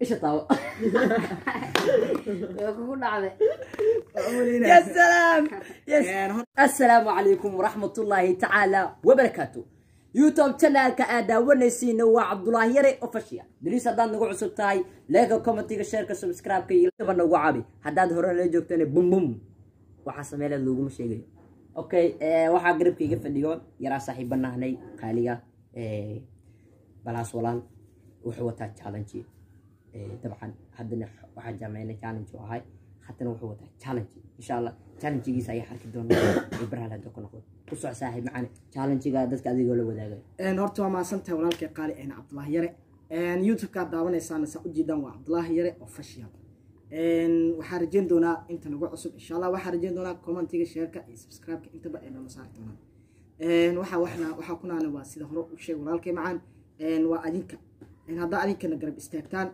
Isha taabo. Way kugu dhacday. يا سلام يا السلام عليكم ورحمة الله تعالى وبركاته. YouTube channelka aad daawanaysiin waa Cabdullaahi Yare Official. Please haddaad nagu cusub tahay, like, comment-iga, share-ka, subscribe-ka iyo nagu caabi. Haddaad hore la joogtana, bum bum. Waxa sameeyay laguma sheegayo. Okay, waxaa garabkayga fadhiyo yaraa saaxiibanahnay qaaliga balaas walaal wuxuu wataa challenge. Dabcan haddana waxaa jaamaynay challenge oo ahay, haddana wuxuu wataa challenge. Insha Allah challengegiisa ayaa arki doonaa ibraha hadda ku noqdo. Ku soc saaxiib macane challenge-ga dadka adigoo la wadaagay. Horta waa mahadsantahay walaalkay qaali Cabdullaahi Yare. YouTube-ka aad daawanaysaana saa ujeedaan waa Cabdullaahi Yare Official. Waxaan rajeyn doonaa inta nagu cusub, insha Allah waxaan rajeyn doonaa comment-iga, share-ka iyo subscribe-ka intaba ay nala saari doonaan. Waxa waxna waxaa ku naana waa sida hore u sheeg walaalkay macaan, waa adinka haddaa adinkana garab istaagtaan,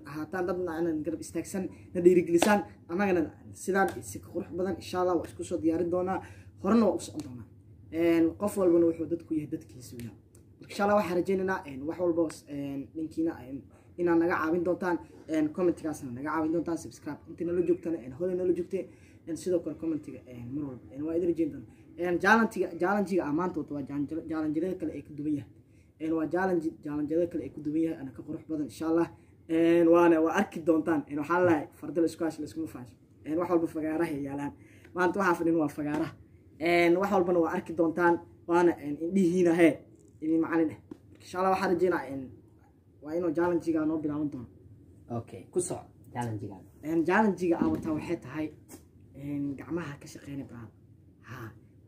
ahaataan dadna inaan garab istaagsan, na dhiirigelisaan, annagana sidaan si ka qurux badan insha Allah waa isku soo diyaarin doonaa, horena waa u socon doonaa. Qof walbana wuxuu dadku yahay dadkiisa weeyaan. Marka insha Allah waxaan rajeynaynaa wax walba dhankiina inaad naga caawin doontaan, comment-igaasna naga caawin doontaan, subscribe inta nala joogtana hore nala joogtay, sidoo kale comment-iga mar walba waa idin rajeyn doonaa. Challenge-ga aan maanta wato waa challenge-yada kale ay ka duwan yahay, waa challenge-yada kale ay ku duwan yahay, ana ka qurux badan insha Allah, waana waa arki doontaan. Waxaa lalahay farda la isku hasho la iskuma faasho, wax walba fagaaraha yaalaan. Maanta waxaa fadhin waa fagaaraha, wax walbana waa arki doontaan, waana indhihiina hee idin macalin ah. Insha Allah waxaan rajeynaa waa inuu challenge-ga noo bilaaban doono. Okay, ku soc challenge-ga. Challenge-ga aan wataa waxay tahay gacmaha ka shaqeynay baa ha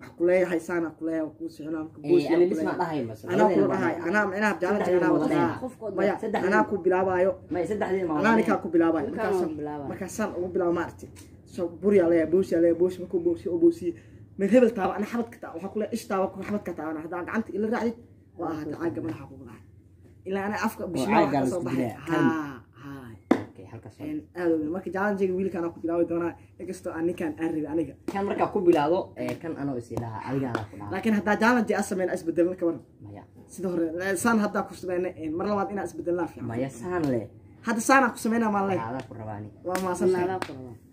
wax kuleeyahay, saana kuleeyahay kuu soconaa marka boos ani bis ma dhahay mas anaa ku dhahay, anaa micnaha challenge anaa wataa. Maya, anaa ku bilaabaayo. Maya, saddexdii ma anaa ninkaa ku bilaabayo. Markaasaan ugu bilaabo, maaragtay, so buryaa leeyahay, boosiyaa leeyahay, boosi markuu boosiyo oo boosiye meel hebel taaba, ana xabadka taaba, waxaa kuleeyahay ish taaba, xabadka taabana. Haddaa gacanta ila raacdid waa ahaatay caaga madaxa kugu dhacay ilaa ana afka bishimaa wax kasoo baxay. Ha aad weyn. Marka challenge-ga wiilkaan ku bilaabi doonaa, inkastoo aan ninkaan aan rabin aniga kan markaa ku bilaado kan anoo is ilaha adiga anaa ku dhaha. Laakiin haddaa challenge aan sameyn isbedelna ka waran? Maya. Sida hore saan haddaa ku sameyna, mar labaad inaa isbedelnaa fiican. Maya, saan le. Hadda saanaa ku sameynaa maan leh. Adaa ku rabaani. Waa mahadsantahay,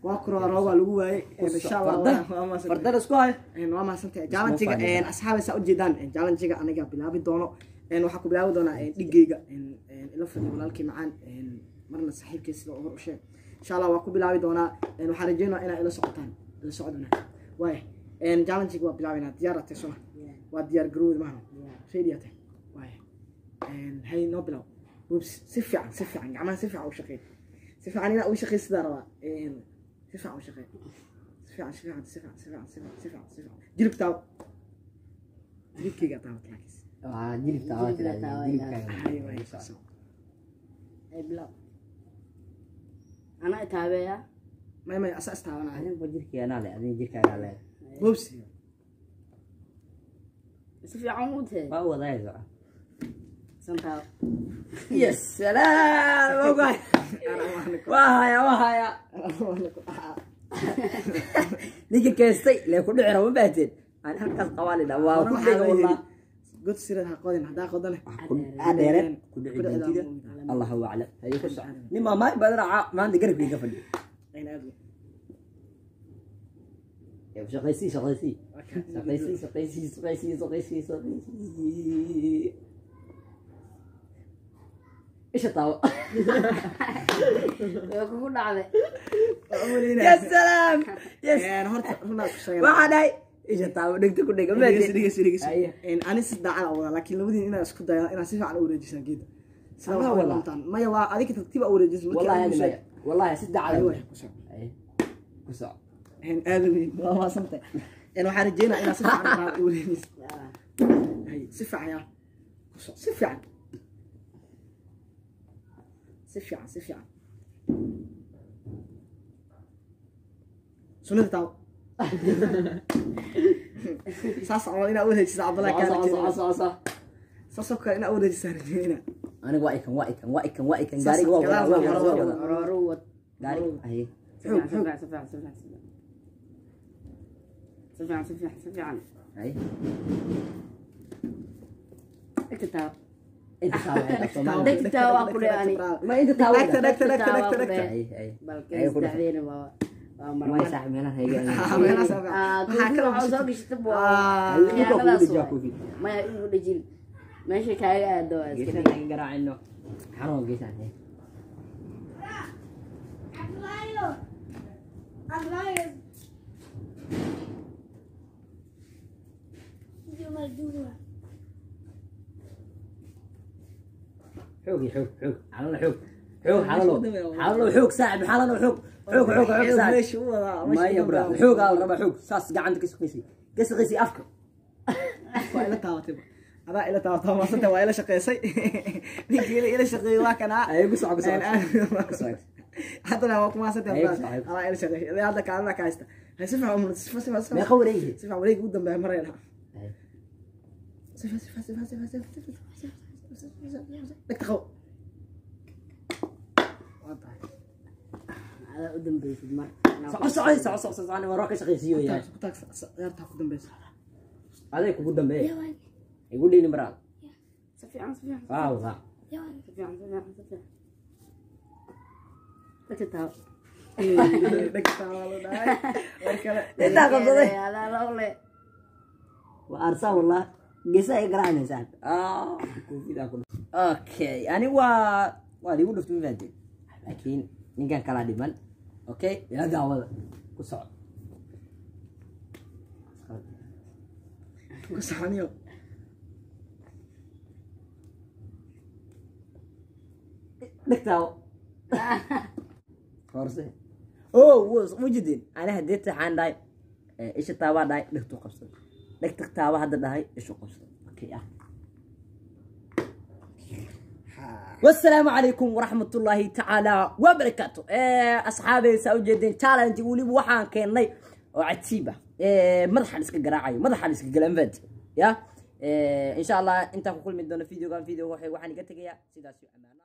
waa ku rabaa, roob waa lagu waayey insha Allah. Waa mahadsantahay. Fardada isku hayo. Waa mahadsantahay. Challenge-ga asxaabi saa ujeedaan, challenge-ga aniga bilaabi doono. Waxaa ku bilaabi doonaa dhigayga ila fadhiyo walaalkii macaan, marna saaxiibkay sida hor u sheeg. Insha Allah waa ku bilaabi doonaa. Waxaan rajeynaa inaa ila socotaan, ila socdona waaya. Challenge-ga waa bilaabaynaa. Diyaar atay soma? Waa diyaar garowd mahno, ready atay waaya. Hay, noo bilaw. Oops, si fiican, si fiican, gacmaha si fiican u shaqeey, si fiican inaa u shaqeey sidaa rabaa. Si fiican u shaqeey, si fiican, si fiican, si fiican, si fiican, si fiican, si fiican, si fiican. Jilib taabo, jilibkayga taabat laakiin waa jilib taaba. Jilibka. Hay waay. Bilaw, anaa taabeeya. May, may, asa istaabanaya. Adiga jirkii anaa le, adiga jirkaagaa le. Oops. Si fiican u tee. Waa wadaay soco. Santaabo. Yes, salaam ogaay. Waa haya, waa haya ninka keestay lee ku dhici rabo, ma baateen aan halkaas qabaalina waa ku dhega wallah. God sirad ha qodin, haddaa qodane dheereen ku dhici doontida, allahu aclam. Haye, ku soco. Nin baa maay badan maanta garabkayga fadhiyo. Aad shaqaysii, shaqaysii, shaqaysii, shaqaysii, shaqaysii, shaqaysii, shaqaysii. Isha taabo. Way kugu dhacday. Ya salaam, yes. Horta runaa ku sheegay. Waxaa dhahay isha taabo, dhegta ku dhega. Dhegeyso, dhegeyso, dhegeyso. Haye. Ani si daacad aan wadaa, laakiin labadiin inaa isku dayaan inaad si fiican u wareejisaan geeda sida Anaa wax wadaa. doontaan. Maya, waa adiga tartiib aa wareejisan markii wallahi adigu hadi maya, wallahi si dacad. Haye, waay, ku soco. Haye, ku soco. Aad weyn, waa mahadsantahay. Waxaan rajeynaa inaad si fiican u wareejiso. Haye, si fiican yaa ku soco, si fiican, si fiican, si fiican. Sunnada taawo saas camal inaa u wareejiso Cabdullahi kaa soco, soco, rajeynaa. Soco, soco. Saasoo kale inaa u wareejisaa rajeynaa. Aniga waa ikan, waa ikan, waa ikan, waa ikan. Saas, Gaariga waa wadaa, gadaal waa wadaa, hore waa wadaa. Hore wad. Gaariga haye. Si fiican, si fiican, si fiican, si fiican, si fiican, si fiican, si fiican. Haye. Dhegta taabo. Inta taaba Soomaali. Dhegta taaba ku leeyahay. Ma inta taaba. Dhegta, dhegta, dhegta, dhegta, dhegta. Ay ay. Balka Ay, ku dhufo. saddexdeena waa Ma marmar. saaxib meelaha hayga. Meelahaas aa fiican. Ah, Waxaa koofi kaloo waxaa soo gashatay. gashatay waa Ah, dhulka kugu khiyaanadaas dhejaa waay. koofi. Maya igu dhejin. Meesha kaaga aado waa iska Geesan dhig. aan garaacino. Xanuun geesan. Xoog xoog xoog. Xalalo xoog. Xoog xalalo. Xalalo xoog saaxib xalalo xoog. Xoog xoog xoog saaxib. Meesha u wadaa, meesha Maya u bro, wadaa. xoog aa la rabaa xoog. Saas gacanta ka shaqaysi. Ka shaqaysi afka. Waa ila taabatay ba. Adaa ila taabatay, maasanta waa ila shaqaysay. Ninkii ila shaqeeyey waa kanaa. Ay ku soco ku soco. Ku soco. Haddana waa ku maasantay, Ay, ku bro. soco. Adaa ila shaqeeyey. Adaa hadda kaalina ka haysta. Hay, si fiican u murdo, si fiican, si fiican, si fiican. Meeqa wareegi? Si fiican, wareegi ugu dambeeya marayna. Si fiican, si fiican, si fiican, si fiican, si fiican, si fiican, si fiican, si fiican. Dhegta qabo. Waa tahay. Adaa u dambaysid mar. Soco soco soco soco soco waa ruux ka shaqaysiyo yahay. Ku taag, ciyaarta ku dambeysa. Aday kugu dambeeyay. Igu dhiini maraa. Si fiican, si fiican. Waaw waaw. Si fiican, si fiican, si fiican. Dhegta taaba. Dhegta waa la dhahay. War kale. Intaa qabsaday. Adaa la ole. Waa arsaa wallah. Geesaha ay garaacanaysaa. Ah, koofida ku. Okay, ani waa igu dhuftay ma fahanteen. Laakiin ninkan kala dhiman. Okay, ila daawada. Ku soco. Ku soconiyo. Dhegtaawo. Horse. Oh, wujidin. Ani haddii taxaan dhahay, isha taabaa dhahay, dhegtu qabsaday. Dhegta taaba hadda dhahay, ishu qabsaday. Okay, ah. والسلام عليكم ورحمة الله تعالى وبركاته. أصحابي سأوجدين challenge ولي وحان كeenay oo cajiib ah. Madaxa la iska garaacayo, madaxa la iska galan fad. Ya? Insha Allah inta ku kulmi doono videogan video waxaan iga tagayaa sidaas iyo amaano.